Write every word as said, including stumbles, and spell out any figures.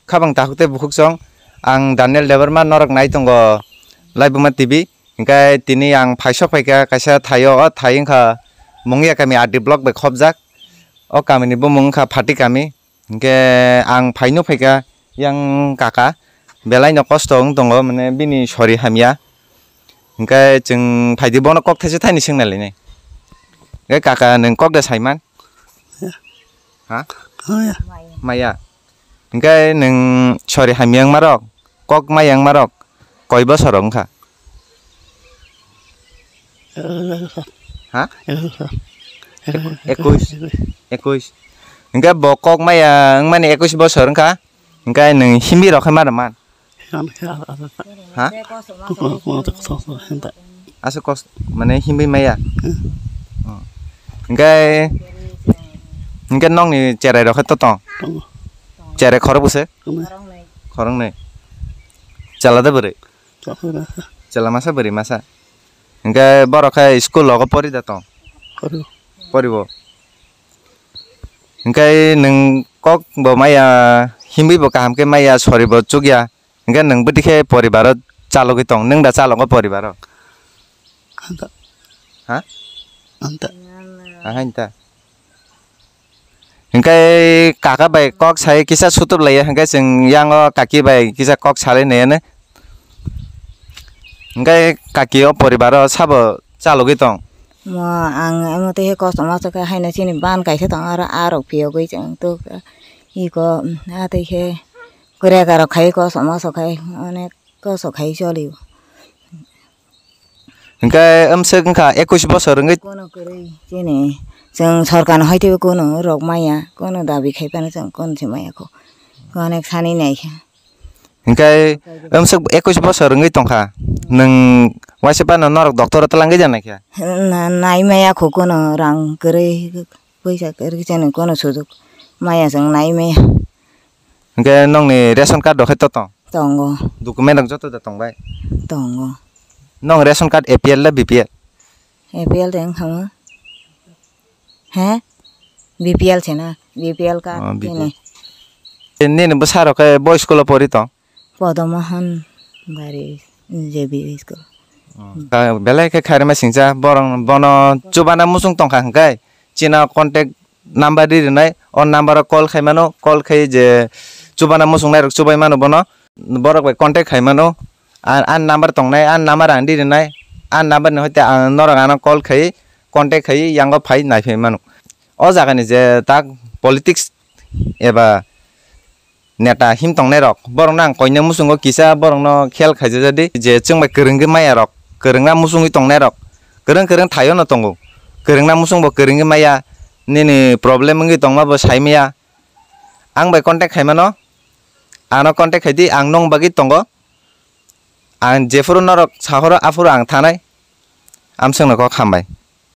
Khabang takhuk tei bukhuk chwng, ang Daniel Debbarma, norok nai tongo Laibuma T V. Hinkhe tini ang phaisok phaikha kaisa thaio, o thai wngkha Mungia kami R D block bai khopjak. O kamini bumung wngkha Phati kami. Hinkhe ang phaino phaikha yang kaka, belaino kosto wng tongo, mane bini sori hamya. Hinkhe chwng phaidi bono kok thaisa thaini swngna lainai. Hinkhe kaka, nwng kok da saiman? Ya. Ha? Oh, ya. Maya. Hinkhe nwng sori hamya wngmarok, kok maya wngmarok koi bosor wngkha? Ekush. Ha? Ekush. Ekush. Ekush. Hinkhe bo kok maya wngmani ekush bosor wngkha. Hinkhe nwng himbi rok khe ma rwman? Ano khe asa, asa, asa. Ha? Kono, kono to koso, koso, henta. Asa kos, mane himbi maya? Hmm. Oh. Hinkhe, hinkhe nokni cherai rok khe to tong? Tongo. Cherai khorok bwswk? Tongo. Khoroknwi. Chwla da bwrwi? Chwla masa. Chwla masa, bwrwi masa. Hinkhe borok khe school rogo pori da tong? Pori. Poribo. Hinkhe nwng kok bo maya, himwi bo kaham khe maya, sori bo chukya. Hinkhe nwng bwtwi khe poribaro chalogwi tong, nwng da chalogo poribaro? Anta. Ha? Anta. Aha, anta. Hinkhe kaka bai kok sai kisa sutup laiya, hinkhe chwng yango kaki bai kisa kok salai naiya ne. Hinkhe kaki o poribaro sabo chalogwi tong? Mo ang amo tei kosom aswk khe haino chini ban kaisa tong, aro arok phiyogwi chwng tuk iko, ah, tei khe kwrega rok khai kosom aswk khai onek kosom khai choli. Hinkhe amswk wngkha ekush bosor wngwi. Kono kwrwi chini chwng sorkar no hai teibo kono rok maya, kono dabi khai phano chwng kono se maya kho. Onek sani nai khe. Hinkhe amswk ekush bosor wngwi tongkha. Nwng waisa phano norok doctor o twlangwi ja naikha? Na-, nai maya kho kono rang kwrwi. Puisa kwrwi chani kono sujuk maya chwng nai maya. Hinkhe nokni ration card rok khe to tong? Tongo. Document rok joto da tong bai? Tongo. Nong ration card A P L le B P L? A P L de wngkha mo. He? B P L se na? B P L card. Oh, chini. B P L. Nini bwsa rok khe bo school o pori tong? Podomohon Bari J B school. Oh. Ka-, belai khe khairima singcha, borok bono chubana muchung tongkha hwnkhe, chini contact number ri rwnai, o number o call khai mano, call khai je chubana muchung nairok chubai mano bono, borok bai contact khai mano, a, a number tongnai, a number ang ri rwnai, a number ni hoite ang norok ano call khai, contact khai, yango phai nai phai mano. O jaga ni je tak politics eba neta him tongnai rok, borok no ang koinai muchungo kisa borok no khel khaijajadi je chwng bai kwrwngwi maya rok, kwrwngna muchungwi tongnai rok, kwrwng kwrwng thaio no tongo, kwrwngna muchung bo kwrwngwi maya, nini problem wngwi tongma bo sai maya, ang bai contact khai mano, ano contact khai di, ang nong bagwi tongo, ang jephuru norok sahoro aphuru ang thanai, amswk no kok hambai.